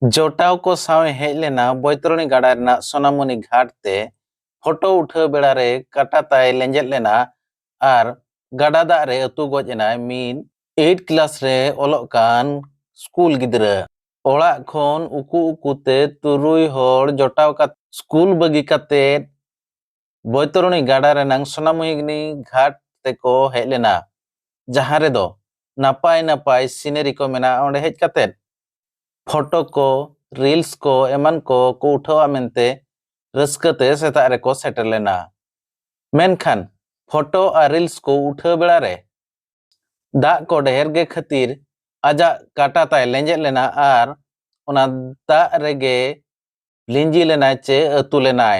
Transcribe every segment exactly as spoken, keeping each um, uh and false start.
ᱡᱚᱴᱟᱣ ᱠᱚ ᱥᱟᱶ ᱮ ᱦᱮᱡ ᱞᱮᱱᱟ ᱵᱳᱭᱛᱚᱨᱚᱱᱤ ᱜᱟᱰᱟ ᱨᱮᱱᱟᱜ ᱥᱳᱱᱟᱢᱩᱱᱤ ᱜᱷᱟᱴ ᱛᱮ᱾ ᱯᱷᱳᱴᱳ ᱩᱴᱷᱟᱹᱣ ᱵᱮᱲᱟ ᱨᱮ ᱠᱟᱴᱟ ᱛᱟᱭ ᱞᱮᱸᱡᱮᱫ ᱞᱮᱱᱟ ᱟᱨ ᱜᱟᱰᱟ ᱫᱟᱜ ᱨᱮ ᱟᱹᱛᱩ ᱜᱚᱡ ᱮᱱᱟᱭ ᱢᱤᱫ ᱮᱭᱤᱴ ᱠᱞᱟᱥ ᱨᱮ ᱚᱞᱚᱜ ᱠᱟᱱ ᱥᱠᱩᱞ ᱜᱤᱫᱽᱨᱟᱹ᱾ ᱚᱲᱟᱜ ᱠᱷᱚᱱ ᱩᱠᱩ ᱩᱠᱩ ᱛᱮ ᱛᱩᱨᱩᱭ ᱦᱚᱲ ᱡᱚᱴᱟᱣ ᱠᱟᱛᱮ ᱥᱠᱩᱞ ᱵᱟᱹᱜᱤ ᱠᱟᱛᱮ ᱵᱳᱭᱛᱚᱨᱚᱱᱤ ᱜᱟᱰᱟ ᱨᱮᱱᱟᱝ ᱥᱳᱱᱟᱢᱩᱦᱤᱱᱤ ᱜᱷᱟᱴ ᱛᱮᱠᱚ ᱦᱮᱡ ᱞᱮᱱᱟ, ᱡᱟᱦᱟᱸ ᱨᱮᱫᱚ ᱱᱟᱯᱟᱭ ᱱᱟᱯᱟᱭ ᱥᱤᱱᱮᱨᱤ ᱠᱚ ᱢᱮᱱᱟᱜᱼᱟ᱾ ᱚᱸᱰᱮ ᱦᱮᱡ ᱠᱟᱛᱮ ᱯᱷᱳᱴᱳ ᱠᱚ, ᱨᱤᱞᱥ ᱠᱚ ᱮᱢᱟᱱ ᱠᱚ ᱠᱚ ᱩᱴᱷᱟᱹᱣᱟ ᱢᱮᱱᱛᱮ ᱨᱟᱹᱥᱠᱟᱹ ᱛᱮ ᱥᱮᱛᱟᱜ ᱨᱮᱠᱚ ᱥᱮᱴᱮᱨ ᱞᱮᱱᱟ᱾ ᱢᱮᱱᱠᱷᱟᱱ ᱯᱷᱳᱴᱳ ᱟᱨ ᱨᱤᱞᱥ ᱠᱚ ᱩᱴᱷᱟᱹᱣ ᱵᱮᱲᱟ ᱨᱮ ᱫᱟᱜ ᱠᱚ ᱰᱷᱮᱨ ᱜᱮ ᱠᱷᱟᱹᱛᱤᱨ ᱟᱡᱟᱜ ᱠᱟᱴᱟ ᱛᱟᱭ ᱞᱮᱸᱡᱮᱫ ᱞᱮᱱᱟ ᱟᱨ ᱚᱱᱟ ᱫᱟᱜ ᱨᱮᱜᱮ ᱞᱤᱸᱡᱤ ᱞᱮᱱᱟᱭ ᱪᱮ ᱟᱹᱛᱩ ᱞᱮᱱᱟᱭ᱾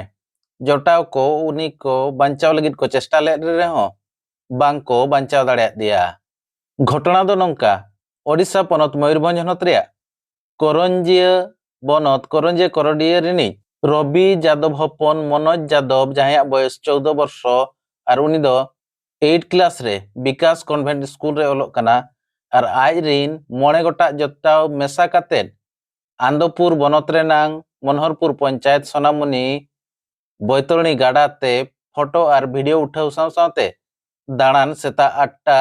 ᱡᱚᱴᱟᱣ ᱠᱚ ᱩᱱᱤ ᱠᱚ ᱵᱟᱧᱪᱟᱣ ᱞᱟᱹᱜᱤᱫ ᱠᱚ ᱪᱮᱥᱴᱟ ᱞᱮᱫ ᱨᱮᱦᱚᱸ ᱵᱟᱝ ᱠᱚ ᱵᱟᱧᱪᱟᱣ ᱫᱟᱲᱮᱭᱟᱫᱮᱭᱟ᱾ ᱜᱷᱚᱴᱚᱱᱟ ᱫᱚ ᱱᱚᱝᱠᱟ, ᱳᱰᱤᱥᱟ ᱯᱚᱱᱚᱛ ᱢᱚᱭᱩᱨᱵᱷᱚᱸᱡᱽ ᱦᱚᱱᱚᱛ ᱨᱮᱭᱟᱜ ᱠᱚᱨᱚᱧᱡᱤᱭᱟᱹ ᱵᱚᱱᱚᱛ, ᱠᱚᱨᱚᱧᱡᱤᱭᱟᱹ ᱠᱚᱨᱚᱰᱤᱭᱟᱹ ᱨᱤᱱᱤᱡ ᱨᱚᱵᱤ ᱡᱟᱫᱚᱵ ᱦᱚᱯᱚᱱ ᱢᱚᱱᱳᱡᱽ ᱡᱟᱫᱚᱵ, ᱡᱟᱦᱟᱸᱭᱟᱜ ᱵᱚᱭᱚᱥ ᱪᱳᱣᱫᱚ ᱵᱚᱨᱥᱚ ᱟᱨ ᱩᱱᱤ ᱫᱚ ᱮᱭᱤᱴ ᱠᱞᱟᱥ ᱨᱮ ᱵᱤᱠᱟᱥ ᱠᱚᱱᱵᱷᱮᱱᱴ ᱥᱠᱩᱞ ᱨᱮ ᱚᱞᱚᱜ ᱠᱟᱱᱟ ᱟᱨ ᱟᱡ ᱨᱤᱱ ᱢᱚᱬᱮ ᱜᱚᱴᱟᱜ ᱡᱚᱴᱟᱣ ᱢᱮᱥᱟ ᱠᱟᱛᱮ ᱟᱱᱫᱚᱯᱩᱨ ᱵᱚᱱᱚᱛ ᱨᱮᱱᱟᱝ ᱢᱚᱱᱳᱦᱚᱨᱯᱩᱨ ᱯᱚᱧᱪᱟᱭᱮᱛ ᱥᱳᱱᱟᱢᱩᱱᱤ ᱵᱳᱭᱛᱚᱨᱚᱱᱤ ᱜᱟᱰᱟ ᱛᱮ ᱯᱷᱳᱴᱳ ᱟᱨ ᱵᱷᱤᱰᱤᱭᱳ ᱩᱴᱷᱟᱹᱣ ᱥᱟᱶ ᱥᱟᱶᱛᱮ ᱫᱟᱬᱟᱱ ᱥᱮᱛᱟᱜ ᱟᱴᱴᱟ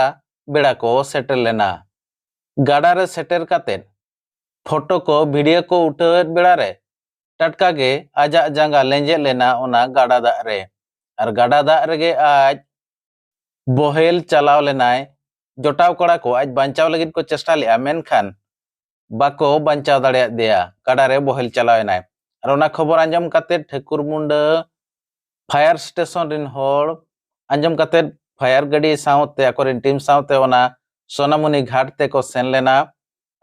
ᱵᱮᱲᱟ ᱠᱚ ᱥᱮᱴᱮᱨ ᱞᱮᱱᱟ᱾ ᱜᱟᱰᱟ ᱨᱮ ᱥᱮᱴᱮᱨ ᱠᱟᱛᱮ ᱯᱷᱳᱴᱳ ᱠᱚ, ᱵᱷᱤᱰᱤᱭᱳ ᱠᱚ ᱩᱴᱷᱟᱹᱣᱮᱫ ᱵᱮᱲᱟ ᱨᱮ ᱴᱟᱴᱠᱟ ᱜᱮ ᱟᱡᱟᱜ ᱡᱟᱸᱜᱟ ᱞᱮᱸᱡᱮᱫ ᱞᱮᱱᱟ ᱚᱱᱟ ᱜᱟᱰᱟ ᱫᱟᱜ ᱨᱮ ᱟᱨ ᱜᱟᱰᱟ ᱫᱟᱜ ᱨᱮᱜᱮ ᱟᱡ ᱵᱚᱦᱮᱞ ᱪᱟᱞᱟᱣ ᱞᱮᱱᱟᱭ᱾ ᱡᱚᱴᱟᱣ ᱠᱚᱲᱟ ᱠᱚ ᱟᱡ ᱵᱟᱧᱪᱟᱣ ᱞᱟᱹᱜᱤᱫ ᱠᱚ ᱪᱮᱥᱴᱟ ᱞᱮᱫᱼᱟ, ᱢᱮᱱᱠᱷᱟᱱ ᱵᱟᱠᱚ ᱵᱟᱧᱪᱟᱣ ᱫᱟᱲᱮᱭᱟᱫᱮᱭᱟ, ᱜᱟᱰᱟ ᱨᱮ ᱵᱚᱦᱮᱞ ᱪᱟᱞᱟᱣ ᱮᱱᱟᱭ᱾ ᱟᱨ ᱚᱱᱟ ᱠᱷᱚᱵᱚᱨ ᱟᱸᱡᱚᱢ ᱠᱟᱛᱮ ᱴᱷᱟᱹᱠᱩᱨ ᱢᱩᱱᱰᱟᱹ ᱯᱷᱟᱭᱟᱨ ᱥᱴᱮᱥᱚᱱ ᱨᱤᱱ ᱦᱚᱲ ᱟᱸᱡᱚᱢ ᱠᱟᱛᱮ ᱯᱷᱟᱭᱟᱨ ᱜᱟᱹᱰᱤ ᱥᱟᱶᱛᱮ ᱟᱠᱚᱨᱮᱱ ᱴᱤᱢ ᱥᱟᱶᱛᱮ ᱚᱱᱟ ᱥᱳᱱᱟᱢᱩᱱᱤ ᱜᱷᱟᱴ ᱛᱮᱠᱚ ᱥᱮᱱ ᱞᱮᱱᱟ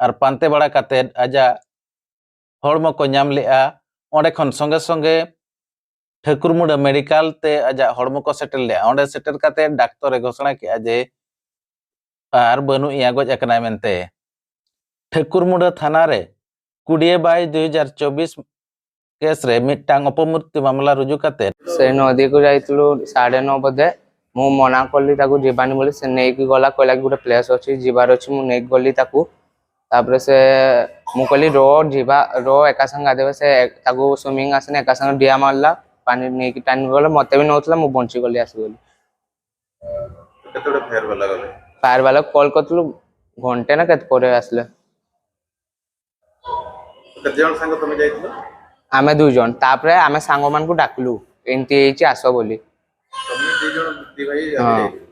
ᱟᱨ ᱯᱟᱱᱛᱮ ᱵᱟᱲᱟ ᱠᱟᱛᱮ ᱟᱡᱟᱜ ᱦᱚᱲᱢᱚ ᱠᱚ ᱧᱟᱢ ᱞᱮᱫᱼᱟ᱾ ᱚᱸᱰᱮ ᱠᱷᱚᱱ ᱥᱚᱸᱜᱮ ᱥᱚᱸᱜᱮ ᱴᱷᱟᱹᱠᱩᱨ ᱢᱩᱸᱰᱟᱹ ᱢᱮᱰᱤᱠᱟᱞ ᱛᱮ ᱟᱡᱟᱜ ᱦᱚᱲᱢᱚ ᱠᱚ ᱥᱮᱴᱮᱨ ᱞᱮᱫᱼᱟ᱾ ᱚᱸᱰᱮ ᱥᱮᱴᱮᱨ ᱠᱟᱛᱮ ᱰᱟᱠᱛᱚᱨ ᱮ ᱜᱷᱳᱥᱚᱱᱟ ᱠᱮᱫᱼᱟ ᱡᱮ ᱟᱨ ᱵᱟᱹᱱᱩᱜ ᱮᱭᱟ, ᱜᱚᱡ ᱟᱠᱟᱱᱟᱭ ᱢᱮᱱᱛᱮ᱾ ᱴᱷᱟᱹᱠᱩᱨ ᱢᱩᱸᱰᱟᱹ ᱛᱷᱟᱱᱟ ᱨᱮ ᱠᱩᱲᱤᱭᱟᱹ ᱵᱟᱭᱤᱥ ᱫᱩ ᱦᱟᱡᱟᱨ ᱪᱚᱵᱵᱤᱥ ᱠᱮᱥ ᱨᱮ ᱢᱤᱫᱴᱟᱝ ᱚᱯᱚᱢᱨᱛᱤ ᱢᱟᱢᱞᱟ ᱨᱩᱡᱩ ᱠᱟᱛᱮ ସେ ନଦୀକୁ ଯାଇଥିଲୁ ସାଢ଼େ ନଅ ବୋଧେ। ମୁଁ ମନା କଲି ତାକୁ ଯିବାନି ବୋଲି। ସେ ନେଇକି ଗଲା, କହିଲା କି ଗୋଟେ ପ୍ଲେସ୍ ଅଛି, ଯିବାର ଅଛି, ମୁଁ ନେଇକି ଗଲି ତାକୁ। ତାପରେ ସେ, ମୁଁ କହିଲି, "ର, ଯିବା, ର, ଏକା ସାଙ୍ଗେ ଗାଧେଇବା।" ସେ ତାକୁ ସୁଇମିଂ ଆସେନି, ଏକା ସାଙ୍ଗେ ଡିଆ ମାରିଲା, ପାଣି ନେଇକି ଟାଣି ଗଲା, ମତେ ବି ନଉଥିଲା, ମୁଁ ବଞ୍ଚିଗଲି ଆସିଗଲି। କେତେବେଳେ ଫାୟାର ବାଲା ଗଲେ? ଫାୟାର ବାଲା କଲ୍ କରିଥିଲୁ, ଘଣ୍ଟେ ନା କେତେ ପରେ ଆସିଲେ। କେତେ ଜଣ ସାଙ୍ଗ ତମେ ଯାଇଥିଲ? ଆମେ ଦୁଇ ଜଣ। ତାପରେ ଆମେ ସାଙ୍ଗମାନଙ୍କୁ ଡାକିଲୁ, "ଏମିତି ହେଇଛି, ଆସ" ବୋଲି। ତମେ ଦି ଜଣ ଦି ଭାଇ ହଁ। ଯାଇଥିଲ?